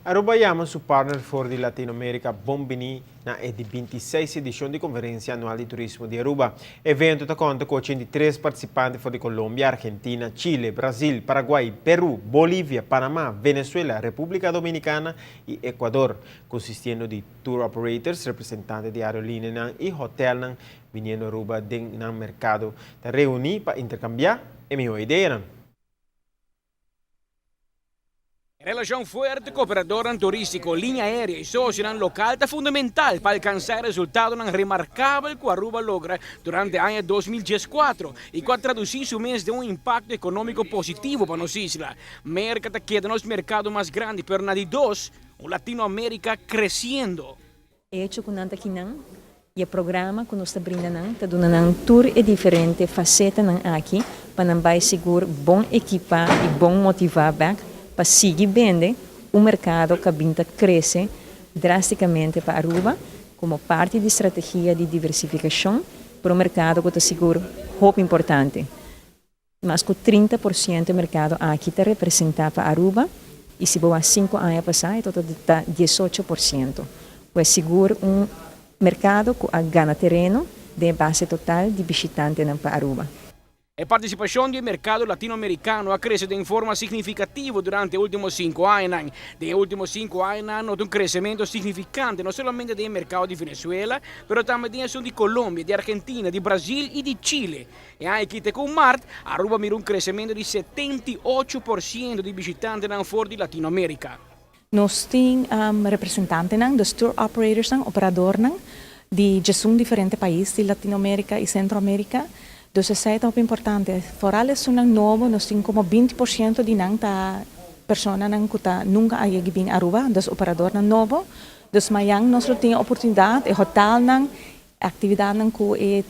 Aruba a yama su partner for di Latinoamerica bon bini na e di 26 edicion di Conferencia Anual di Turismo di Aruba. E evento ta conta cu 83 participante for di Colombia, Argentina, Chile, Brasil, Paraguay, Peru, Bolivia, Panama, Venezuela, Republica Dominicana y Ecuador, consistiendo di tour operators, representante di aerolineanan y hotelnan biniendo Aruba den nan mercado ta reuni pa intercambia e miho ideanan. Relashon fuerte ku operadornan turístiko, liña aéreo i sosionan lokal ta fundamental pa alkansá e resultadonan remarkabel ku Aruba logra durante aña 2014 i ku a tradusí su mes den un impakto ekonómiko positivo pa nos isla. Merka ta keda nos merkado mas grandi, pero na di dos, un Latinoamérika kresiendo. E hecho ku nan ta kinan i e programa ku nos ta brinda nan ta duna nan tur e diferente fasetanan aki pa nan bai sigur bon ekipá i bon motivá bèk pa sigui bende un merkado ku a bin ta krese drástikamente pa Aruba komo parti di strategia di diversifikashon pa un merkado ku ta sigur hopi importante. Mas ku 30% e merkado aki ta representá pa Aruba i si bo wak 5 aña pasá e total ta 18%. Pues sigur un merkado ku a gana tereno den e base total di bishitantenan pa Aruba. E partisipashon di merkado latinoamerikano a krese di forma signifikativo durante e último 5 añanan. Den e último 5 añanan, a nota un kresementu signifikante, no solamente den merkado di Venezuela, pero tambe den di Colombia, di Argentina, di Brasil i di Chile. I aki te ku mart, Aruba a mira un kresementu di 78% di bishitantenan for di Latinoamérika. Nos tin representantenan, dus tour operators, operadornan, di 11 diferente pais di Latinoamérika i Sentroamérika. Dus esei ta importante. Vooral esunnan nobo, nos tin komo 20% di nan ta personanan ku ta nunka a yega bin Aruba, dus operadornan nobo. Dus mañan nos tin oportunidat, e hotelnan, aktividatnan ku e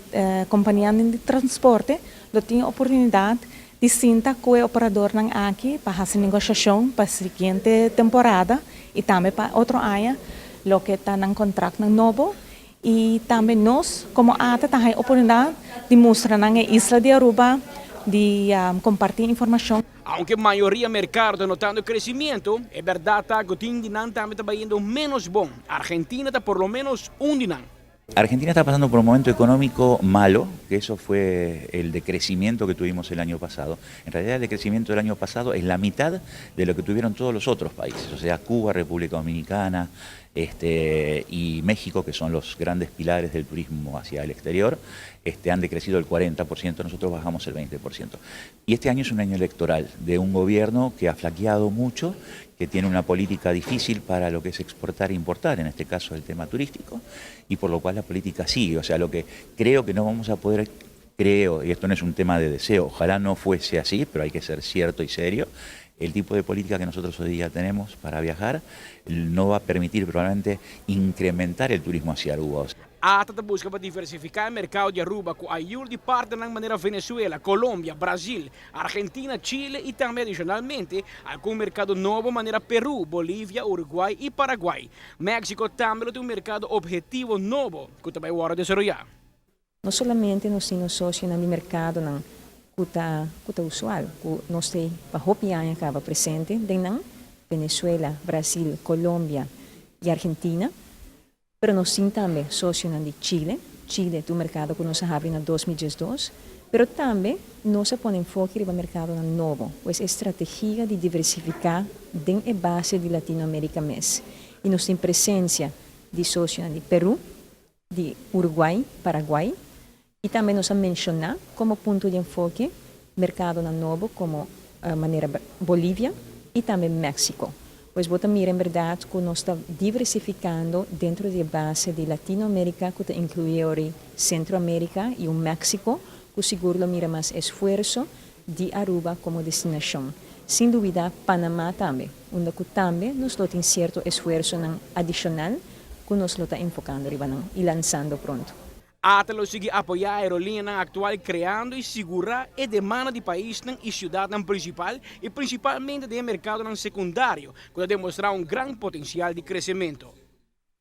kompanianan di transporte, lo tin oportunidat di sinta ku e operadornan aki pa hasi negoshashon pa siguiente temporada i tambe pa otro aña, loke ta nan kontraktnan nobo. I tambe nos, komo ATA, tin oportunidat di mustra nan e isla di Aruba, di kompartí informashon. Aunke mayoria merkado ta notando kresementu, e berdat ta ku tin di nan tambe ta bayendo menos bon. Argentina ta por lo menos un di nan. Argentina está pasando por un momento económico malo, que eso fue el decrecimiento que tuvimos el año pasado. En realidad, el decrecimiento del año pasado es la mitad de lo que tuvieron todos los otros países, o sea, Cuba, República Dominicana y México, que son los grandes pilares del turismo hacia el exterior, han decrecido el 40%, nosotros bajamos el 20%. Y este año es un año electoral de un gobierno que ha flaqueado mucho, que tiene una política difícil para lo que es exportar e importar, en este caso el tema turístico, y por lo cual la política sigue. O sea, lo que creo que no vamos a poder, creo, y esto no es un tema de deseo, ojalá no fuese así, pero hay que ser cierto y serio, el tipo de política que nosotros hoy día tenemos para viajar no va a permitir probablemente incrementar el turismo hacia Aruba. ATA ta buska pa diversifiká e merkado di Aruba ku ayudo di partnernan manera Venezuela, Colombia, Brasil, Argentina, Chile i tambe adishonalmente algun merkado nobo manera Peru, Bolivia, Uruguay i Paraguay. México tambe tin un merkado ophetivo nobo ku tambe ta desaroyá. No solamente nos tin sosionan di merkadonan ku ta usual, ku nos tin pa hopi aña kaba presente den nan, Venezuela, Brasil, Colombia i Argentina, pero nos tin tambe sosionan di Chile. Chile ta un merkado ku nos a habri na 2012, pero tambe nos a pone enfoke riba merkadonan nobo, pues strategia di diversifiká den e base di Latinoamérika mes. I nos tin presensia di sosionan di Peru, di Uruguay, Paraguay, i tambe nos a menshoná komo punto di enfoke merkadonan nobo komo manera Bolivia i tambe México. Pues bo ta mira en berdat ku nos ta diversifikando denter di e base di Latinoamérika, ku ta inkluí Sentroamérika i un México, ku sigur lo mira mas esfuerso di Aruba komo destinashon. Sin duda, Panama tambe, unda ku tambe nos tin sierto esfuersonan adishonal ku nos ta enfokando i lansando pronto. ATA lo sigui apoyá aerolínea aktual kreando i sigurá e demanda di pais i siudat prinsipal i prinsipalmente di merkado sekundario, ku ta demostrá un gran potensial di kresementu.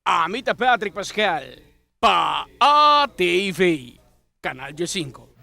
Ami ta Patrick Pascal, pa ATV, Kanal 5.